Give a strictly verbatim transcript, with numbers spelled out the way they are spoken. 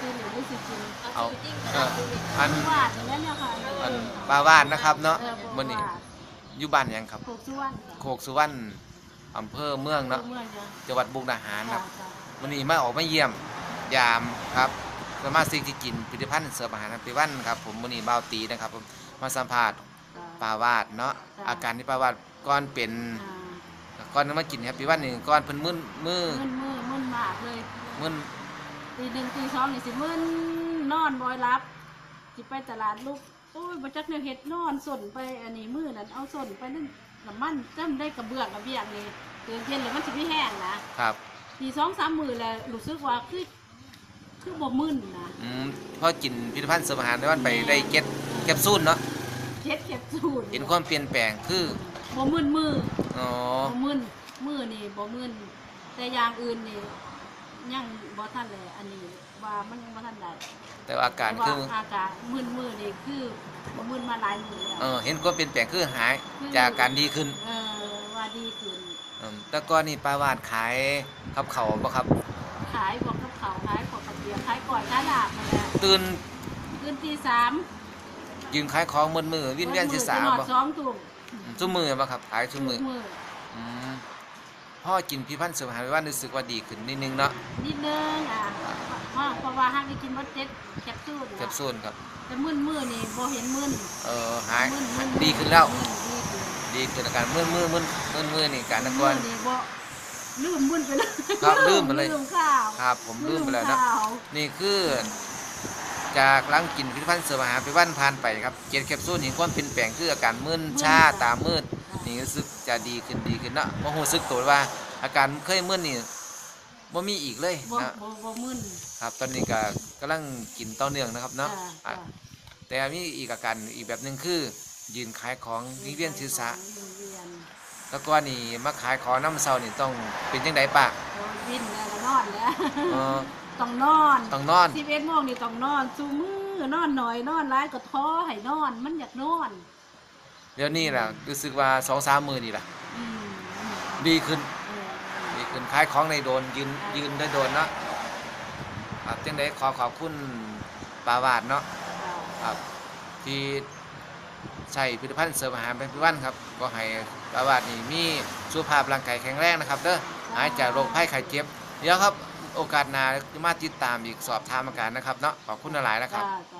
คือหนูรู้สึกกิน เอาเอออัน หวานอย่างนั้นเนี่ยค่ะ อันป้าวาดนะครับเนาะ เออ มื้อนี้ หวาน อยู่บ้านหยังครับ โขกสุวรรณค่ะ โคกสุวรรณ อำเภอเมืองเนาะ เมืองจ้ะ จังหวัดมุกดาหารครับ ค่ะ มื้อนี้มาออกมาเยี่ยมยามครับ สมาชิกที่กินผลิตภัณฑ์เสริมอาหารแฮปปี้วันครับ ผมมื้อนี้บ่าวตีนะครับผมมาสัมภาษณ์ ค่ะ ป้าวาดเนาะ ค่ะ อาการที่ป้าวาดก่อนเป็น อ่า ก่อนมากินแฮปปี้วันนี่ก่อนเพิ่นมึนมือ มึนมือมึนมากเลย มึน ตีหนึ่งตีสองนี่สิมึนนอนบ่หลับสิไปตลาดลุก โอ้ยบ่จักแนวเฮ็ดนอนส้นไปอันนี้มื้อนั้นเอาส้นไปนั่นน้ำมันจำได้กระเบื้องกระเบียงนี่ตื่นเย็นแล้วมันสิมีแห้งนะครับ ตีสองสามมื้อแล้วรู้สึกว่าคือคือบ่มึนนะ อืมพอกินผลิตภัณฑ์เสริมอาหารในวันไปได้เจ็ดแคปซูลเนาะ เจ็ดแคปซูล เห็นความเปลี่ยนแปลงคือ บ่มึนมือ อ๋อ บ่มึนมือนี่บ่มึนแต่อย่างอื่นนี่ยังบ่ทันเลยอันนี้ว่ามันยังบ่ทันได้ แต่ว่าอาการคือ แต่ว่าอาการมึนมือนี่คือบ่มึนมาหลายมื้อแล้ว เออเห็นความเปลี่ยนแปลงคือหายจากการดีขึ้น เออว่าดีขึ้น อืมแต่ก่อนนี่ป้าวาดขายกับเขาวบ่ครับ ขายพวกกับเขาวขายพวกกระเทียมขายก๋วยขายลาบนั่นแหละ ตื่น ตื่นตีสาม ยืนขายของมืดมือวินเวียนศีรษะ หมด บ่ สองทุ่ม อืมซุมื้อบ่ครับขายซุมื้อ ทุกมื้อ อืมพ่อกินผลิตภัณฑ์เสริมอาหารว่ารู้สึกว่าดีขึ้นนิดนึงเนาะ นิดนึงอ่ะเพราะเพราะว่าหากได้กินหมดเจ็ดแคปซูลนะ แคปซูลครับ แต่มึนมือนี่บ่เห็นมึน เออหาย มึนมึน ดีขึ้นแล้ว มึนดีขึ้น ดีขึ้นอาการมืดมือมืดมืดมือนี่การตะกอน มึนนี่บ่ลืมมึนไปเลย ครับลืมไปเลย ลืมข้าว ครับผมลืมไปแล้วเนาะ ข้าว นี่คือ จากหลังกินผลิตภัณฑ์เสริมอาหารไปวันผ่านไปครับเจ็ดแคปซูลเห็นความเปลี่ยนแปลงคืออาการมึนชาตามืด นี่รู้สึกจะดีขึ้นดีขึ้นเนาะบ่รู้สึกตัวว่า อาการเคยมึนนี่บ่มีอีกเลย บ่ นะ บ่บ่มึน ครับ ตอนนี้ก็กำลังกินต่อเนื่องนะครับเนาะ จ้ะ อ่ะ จ้ะ แต่มีอีกอาการอีกแบบหนึ่งคือ ยืนขายของวิงเวียนศีรษะ วิงเวียน แล้วก็นี่มาขายของน้ำเศร้านี่ต้องเป็นจังไดปะ โอ้ยวินแล้วก็นอนแล้ว เออ ต้องนอน ต้องนอน สิบเอ็ดโมงนี่ต้องนอนซุมื้อนอนหน่อยนอนหลายก็ท้อให้นอนมันอยากนอน เดี๋ยวนี้ล่ะรู้สึกว่าสองสามมื้อนี่ล่ะ อืมอืม ดีขึ้น เออ ดีขึ้นขายของในโดนยืนยืนได้โดนเนาะครับจังไดขอขอบคุณป้าวาดเนาะ เออ ครับที่ใช้ผลิตภัณฑ์เสริมอาหารเป็นพิวันครับก็ให้ป้าวาดนี่มีสุขภาพร่างกายแข็งแรงนะครับเด้อหายจากโรคภัยไข้เจ็บ เดี๋ยวครับ โอกาสหน้าจะมาติดตามอีกสอบถามอาการนะครับเนาะขอบคุณหลายๆนะครับ จ้ะ